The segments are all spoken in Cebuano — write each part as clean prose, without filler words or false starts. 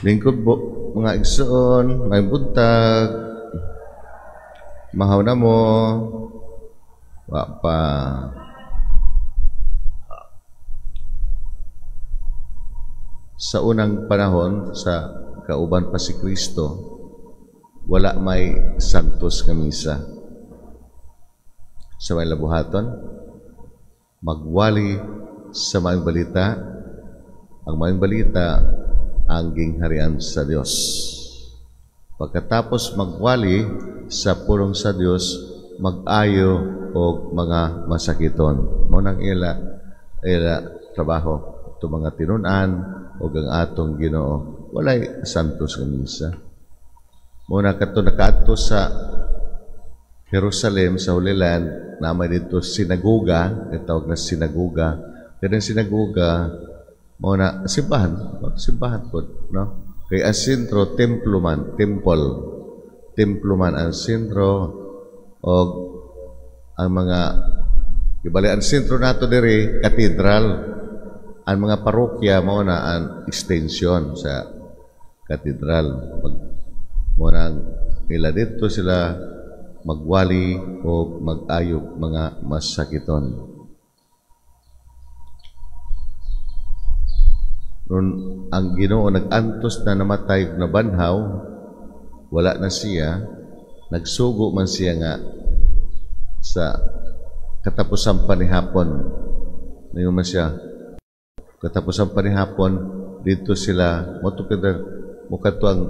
Lingkod po, mga igsoon, may buntag, mahaw na mo, wa pa. Sa unang panahon, sa kauban pa si Kristo, wala may santos nga misa. Sa may labuhaton, magwali sa maayong balita, ang maayong balita ang gingharian sa Dios. Pagkatapos magwali sa pulong sa Dios, mag-ayo og mga masakiton. Mao nang ila ila trabaho ito mga tinun-an og ang atong Ginoo. Walay santos nga misa. Mao na kadto nakaadto sa Jerusalem sa Holy Land, na may dito sinagoga, itawag na sinagoga. Kaya sinagoga, mao na simbahan, simbahan po, no? Kay ang sentro templo man, temple. Templo man ang sentro og ang mga ibali ang sentro nato diri katedral. Ang mga parokya mao na ang extension sa katedral. Mao na ila didto sila magwali o mag-ayog mga masakiton. Ron ang Ginoo nag-antos na namatay ug nabanhaw, wala na siya, nagsugo man siya nga sa katapusan pa ni hapon. Ningon man siya, katapusan pa ni hapon, dito sila, mo to kita, mo kadto ang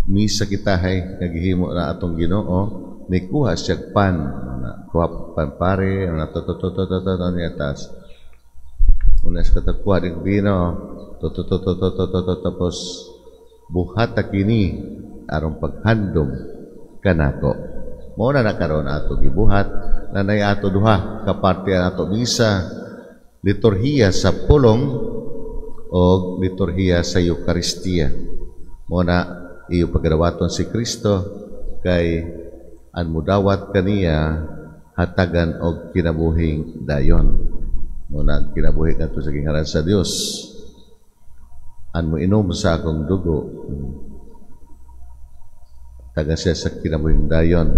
misa kitahay nga gihimo na atong Ginoo, nikuha siya pan, kuha pan pare, na to to to to to to niya tas. Una sa katakuha din bino, to to to to to to to to tapos buhata kini aron paghandom kanako. Mao na nakaron ato gibuhat nanay ato duha kaparte ato misa, liturhiya sa pulong o liturhiya sa Eukaristiya. Mao na iyo pagdawaton si Kristo kay ang mudawat kaniya hatagan og kinabuhing dayon. Mao na kinabuhi kadto sa gingharan sa Dios. An mo inom sa akong dugo, taga siya sa kinabuhing dayon.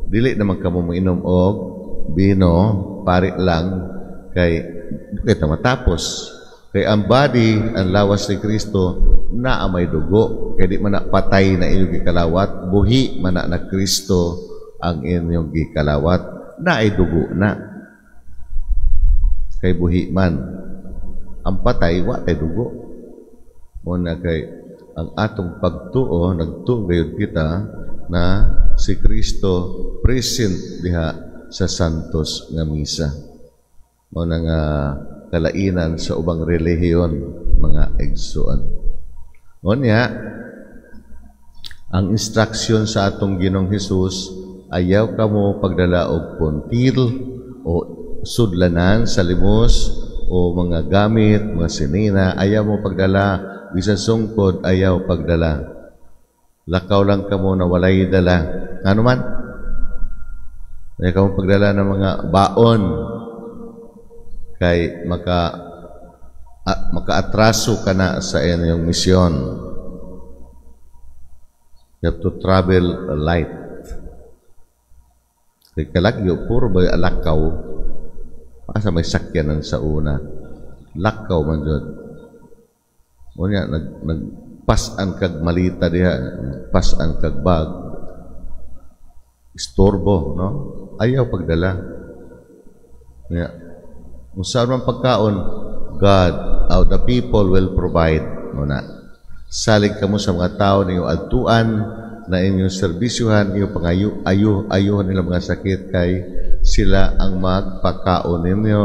Dili naman kamo moinom og bino, pari lang kay kita matapos. Kay ang body, ang lawas ni Kristo, naa may dugo. Kay di man na patay na inyong gikalawat, buhi man na na Kristo ang inyong gikalawat, naay dugo na. Kay buhi man. Ang patay, wa tay dugo. Mao na kay ang atong pagtuo, nagtuo gayud kita na si Kristo present diha sa santos nga misa. Mao na nga kalainan sa ubang relihiyon, mga igsuon. Unya, ang instruction sa atong Ginoong Hesus, ayaw kamo pagdala og puntil o sudlanan sa limos o mga gamit, mga sinina, ayaw mo pagdala, bisan sungkod, ayaw pagdala. Lakaw lang kamo na walay dala. Ano man? Ayaw kamo pagdala ng mga baon kay maka-atraso ka na sa inyong misyon. You have to travel light. Kay kalagyo, puro ba alakaw? Asa may sakyanan sa una? Lakaw man jud. Unya, nagpasan kag malita diha, pasan kag bag, istorbo, no? Ayaw pagdala. Unya, kung saan man pagkaon, God, or the people will provide. Muna. Salig kamo sa mga tao ninyo adtuan na inyong serbisyuhan, inyong pangayo, ayo, ayuhan nila mga sakit kay sila ang magpakaon ninyo,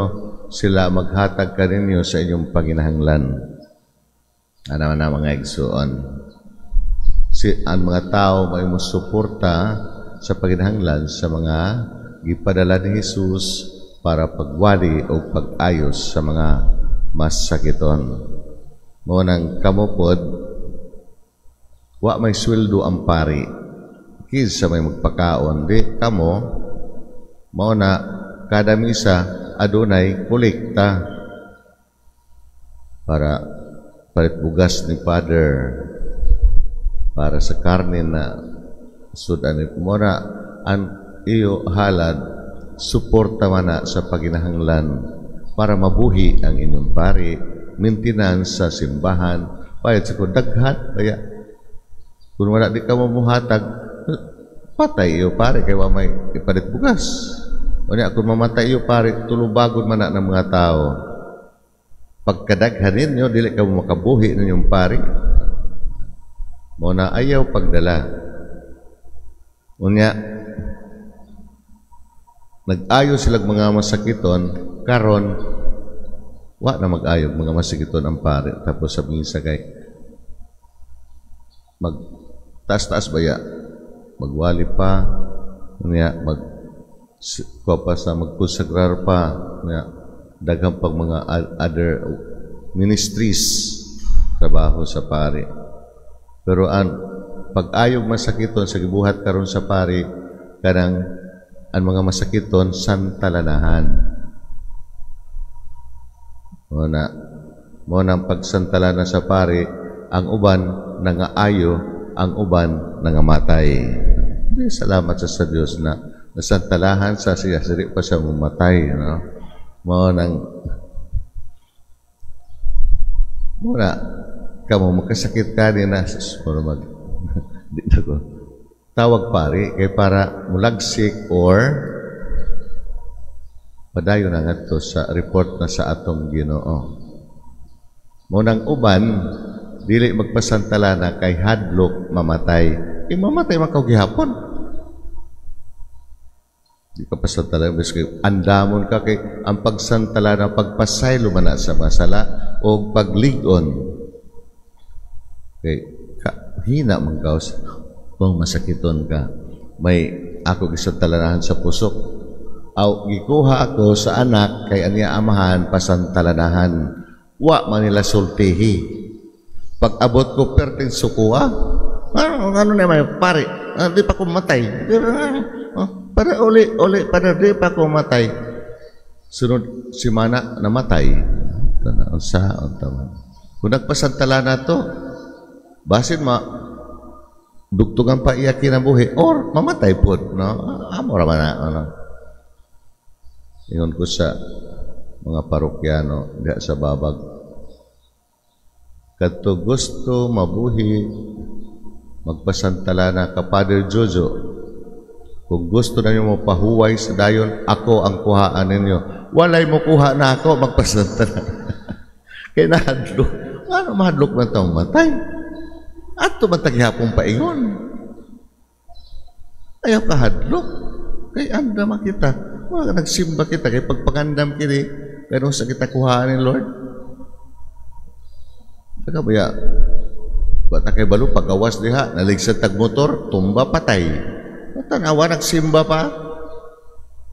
sila maghatag kaninyo sa inyong panginahanglan. Ano na mga igsuon? Si, ang mga tao may musuporta sa panginahanglan sa mga gipadala ni Jesus para pagwali o pag-ayos sa mga masakiton. Mao nang kamo pod, wa may sweldo ang pari. Kinsa may magpakaon, di kamo, mao na kada misa adunay kolekta para Palit bugas ni Father para sa karne na sudan mo na ang iyo halad, suporta man na sa paginahanglan para mabuhi ang inyong pari, maintenance sa simbahan, bayad sa daghan. Kaya kung wala di ka mamuhatag, patay iyo pare kay wa may ipalit bugas. Unya kung mamatay iyo pare, tulubagon man na ng mga tao. Pagkadaghan ninyo, dili ka mo makabuhi ninyong pare. Mo na ayaw pagdala. Unya nag-ayo sila mga masakiton, karon wa na mag-ayo mga masakiton ang pare. Tapos sa misa kay mag taas-taas baya, magwali pa niya, mag kuha pa sa magkonsagrar pa niya, daghang pag mga other ministries, trabaho sa pare. Pero ang pag-ayog masakiton sa gibuhat karon sa pare, kanang ang mga masakiton santalanahan. Mo na ang pagsantalana sa pare, ang uban nangaayo, ang uban nangamatay. Salamat sa Dios na nasantalahan sa siya, diri pa siya mamatay, no? Mo na kamo makasakit ka ni na sus, mag di na ko tawag pare kay para mulagsik or padayon na ngadto sa report na sa atong Ginoo. Mo nang uban dili magpasantala na kay hadlok mamatay. E mamatay man ka gihapon. Di ka pasantala, kay andamon ka, kay ang pagsantala na pagpasaylo man na sa masala o paglig-on. Kay ka, hina man ka kung masakiton ka. May ako gisantalanahan sa pusok. Aw gikuha ako sa anak kay aniya amahan pasantalanahan. Wa man nila sultihi. Pag abot ko perting sukuha, ano, ano na may pare, ah, di pa ko matay. Oh, para uli, uli, para di pa ko matay. Sunod si mana namatay. Tanaw sa unta. Kung nagpasantala na to, basin ma dugtungan pa iya kinabuhi or mamatay pod, no? Amo ra man na, ano. Ingon ko sa mga parokyano diha sa Babag, kadto gusto mabuhi, magpasantala na ka Father Jojo. Kung gusto na niyo mapahuway sa dayon, ako ang kuhaan ninyo. Walay mo kuha na ako magpasantala kay nahadlok. Ano, mahadlok man taong matay ato man taghapon paingon. Ayaw kahadlok kay andam kita. Wala nagsimba kita kay pagpangandam kini pero sa kita kuhaan ni Lord. Taka baya bata kay balo pagawas diha, naligsan tag motor, tumba, patay. Tanawa nagsimba pa.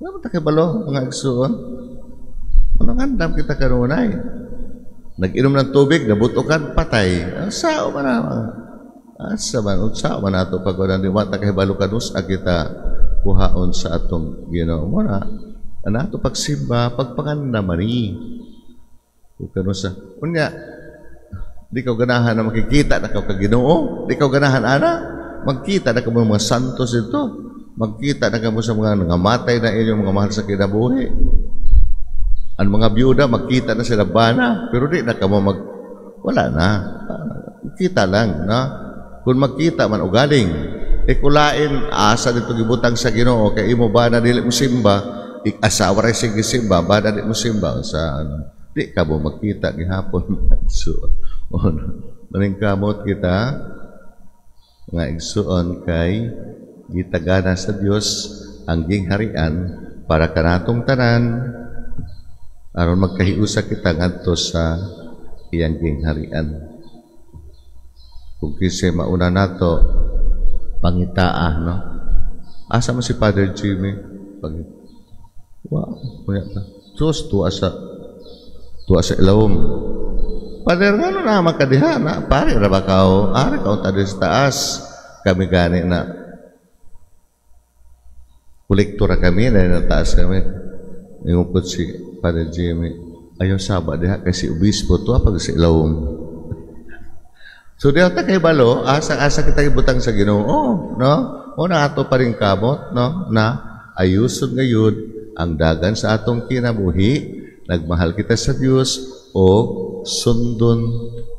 Wala ta kay balo, mga igsuon. Ano, andam kita kanunay. Nag-inom ng tubig, nabutokan, patay. Sao man na? Asa man, unsa man ato pag wala di ta kay balo kanus kita kuhaon sa atong Ginoo. Mo na ana ato pagsimba, pagpangandam ni. Kung kano sa unya di ka ganahan na makikita na ka Ginoo, di ka ganahan ana magkita na kamo mga santos ito, magkita na kamo sa mga nangamatay na inyong mga mahal sa kinabuhi. Ang mga byuda magkita na sila bana, pero di na kamo mag wala na. Kita lang, na. Kung magkita man ugaling, ikulain asa dito gibutang sa Ginoo kay imo bana dili mo simba, asawa ra sige simba, bana di mo simba sa ano. Di ka mo magkita gihapon. So, maningkamot kita nga igsuon kay gitagana sa Dios ang gingharian para kanatong tanan aron magkahiusa kita ngadto sa iyang gingharian. Kung kinsay mauna nato pangitaa, no? Asa man si Father Jimmy? Pag Wow, kunya ka. Sus, tuwa sa ilawom. Father, ngano na makadiha na? Pare ra ba kao? Ari kao tadi sa taas. Kami gani na kolektora kami na nataas kami. Ingupot si Father Jimmy. Ayaw saba diha kay si obispo tuwa pag sa ilawom. So di ta kay balo, asa-asa kita ibutang sa Ginoo, no? O na ato pa rin kamot, no? Na ayuson gayud ang dagan sa atong kinabuhi, nagmahal kita sa Dios o sundon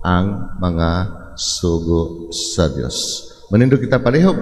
ang mga sugo sa Dios. Manindog kita palihog.